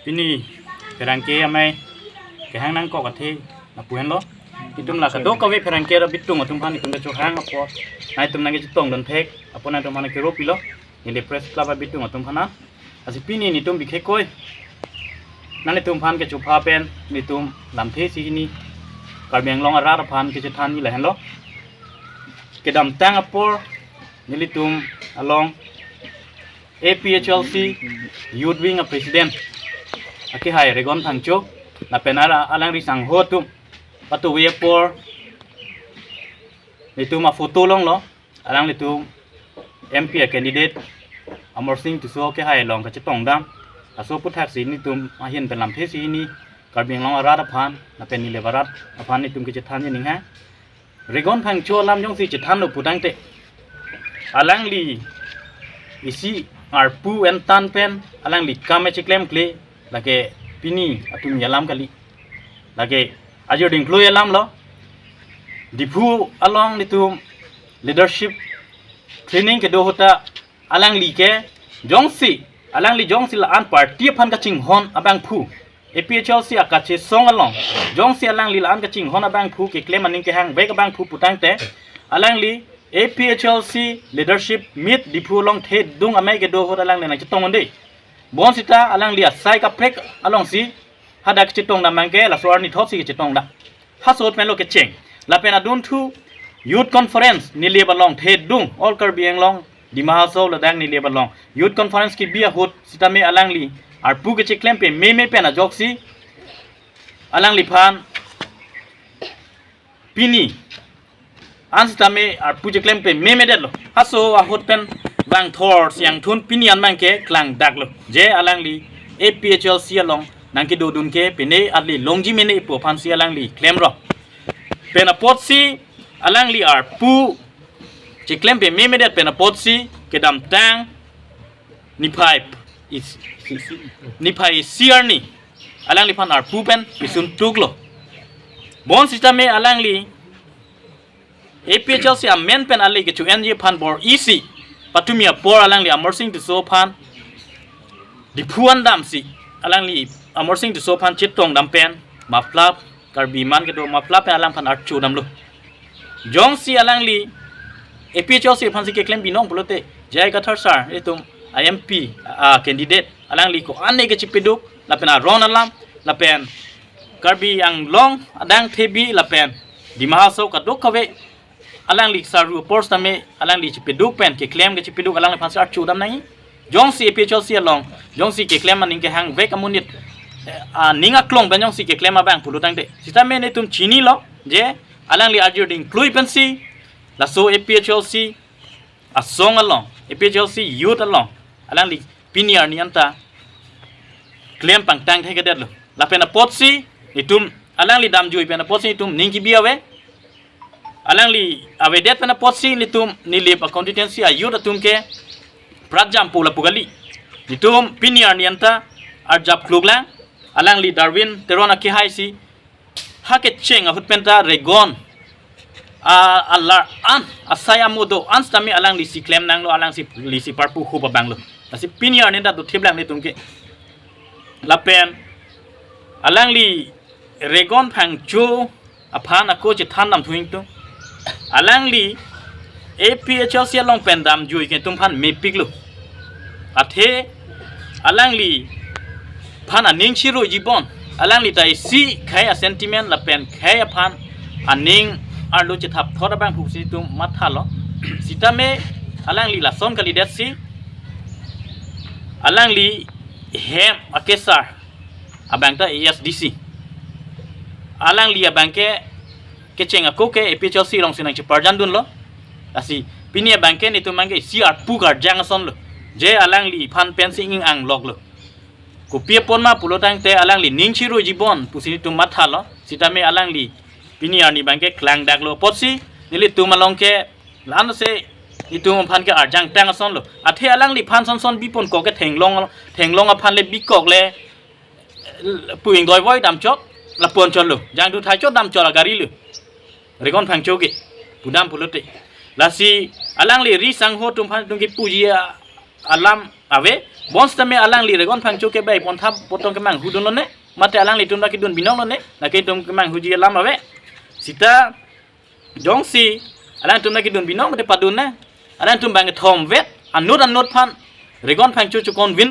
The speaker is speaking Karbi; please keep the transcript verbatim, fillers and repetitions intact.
Pini pherangke amei kehang nangkok athe lapu henlo. Itum la kadokave pherangke ra bitung atum aphan itum kechohang apot, nangtum nangkechetongdun thek apot nangtum aphan kero pilo. Neli press club abitung atum aphan. Lasi pini netum bikhe koi, nanglitum aphan kechopha pen netum lamthe isi hini Karbi Anglong arat aphan kechethan ni lahenlo. Kedamtang apor nelitum along A P H L C Youth Wing a President akehai Regon Phangcho lapen ara alangli sangho atum patuve apor netum a photo longlo, alanglitum M P a candidate Amarsing Tisso akehai along kachetongdam. Laso aputhaksi netum ahin pen lamthe isi hini Karbi Anglong arat aphan lapen nilip arat aphan netum kechethan ni ninghang. Regon Phangcho alam jongsi chethanlo putangte, alangli isi arpu entan pen alangli kam echeklemkle, lake pini atum alam kali. Lake ajir dingklui alamlo. Diphu along netum leadership training kedo ahut ta alangli ke jongsi, alangli jongsi la-an party aphan kachinghon abangphu, A P H L C akachesong along jongsi alangli la-an kachinghon abangphu, keklem aning kehangvek abangphu putangte, alangli A P H L C leadership meet Diphu along thedung amei kedo ahut alangli nangchetong un-e. Bonsita alangli asai kaprek alongsi hadak chetongdam abangke laso arni thotsi kechetongdam. Laso ahut penlo kecheng. Lapen adunthu Youth Conference nilip along thedung, All Karbi Anglong Dima Hasao ladak nilip along Youth Conference kebi ahut sitame alangli arpu kecheklem pememe pen ajoksi alangliphan pini an sitame arpu cheklem pememedetlo. Laso ahut pen vangthor siangthun pini an abangke klangdaklo, je alangli A P H L C along nangkedodun ke pine ali longji mene ipo aphansi alangli klemlo. Pen apotsi alangli arpu cheklem pememedet pen apotsi kedamtang niphai is, niphai isi arni alangliphan arpu pen pisun tuklo. Bonsitame alangli A P H L C amen pen ale kecho-enji aphan bor-isi patumi apor alangli Amarsing Tisso aphan Diphu an damsi alangli Amarsing Tisso aphan chetongdam pen mapla Karbi man kedo mapla pen alangphan archodamlo. Jongsi alangli A P H L C aphansi keklem binong pulote, J I Kathar sir, itum I M P a candidate, alangli ko-an ne kechepeduk lapen aron alam lapen Karbi Anglong adang thebi lapen Dima Hasao kadokave alangli saru apor sitame alangli chepeduk pen keklem kechepeduk alangliphansi archodam nangji. Jongsi A P H L C along jongsi keklem aning kehangvek amonit, eh, aning aklong pen jongsi keklem abang pulotangte, sitame netum chinilo je alangli ajir dingklui pensi laso A P H L C asong along, A P H L C youth along alangli pini arni anta klem pangtang thekthedetlo. Lapen apotsi itum alangli damjui pen apotsi itum ning kebi ave. Alangli avedet pen apotsi netum nilip a constituency a youth atum ke pratjampo lapu kali. Netum pini arni anta arjap kluklang. Alangli Darwin Teron akehaisi ha kecheng ahut penta Regon a alar an asai amodo an sitame alanglisi klem nanglo, alangsi lisi parpu hup abanglo. Lasi pini arni anta dothip lang netum ke. Lapen alangli Regon Phangcho aphan ako chethan damthu ingtung. Alangli A P H L C along pen damjui ke netum aphan mepiklo. Athe alangliphan aning chiruiji bon. Alangli ta isi khei a sentiment lapen khei aphan aning arlo chethap thot abang phusi netum mathalo. Sitame alangli lason kalidetsi alangli hem akesar abang ta A S D C. Alangli abang ke kecheng ako ke A P H L C alongsi nangcheparjandunlo. Lasi pini abang ke netum abang ke isi arpu karjang asonlo. Je alangliphan pensi ing-angloklo. Kopi apot ma pulotangte alangli ning chiruiji bon pusi netum mathalo. Sitame alangli pini arni abang ke klangdaklo apotsi nelitum along ke la-an se netum aphan ke arjangtang asonlo. Athe alangliphan sonson bipon kok ke thenglong, thenglong aphan le bikok le pu ingdoi voi damchot, lapu-an chotlo. Jangduthai chot damchot agari lo. Regon Phangcho ke pudam pulote. Lasi alangli ri sangho atum aphan netum kepuji a alam ave. Bonsitame alangli Regon Phangcho ke bai pontha potong kemanghu dunlone, mate alanglitum ta kedun binonglone, lake itum kemanghuji alam ave. Sita jongsi alangtum ta kedun binong mate padun na, alangtum bang kethom vet, anut anut aphan Regon Phangcho cho-convince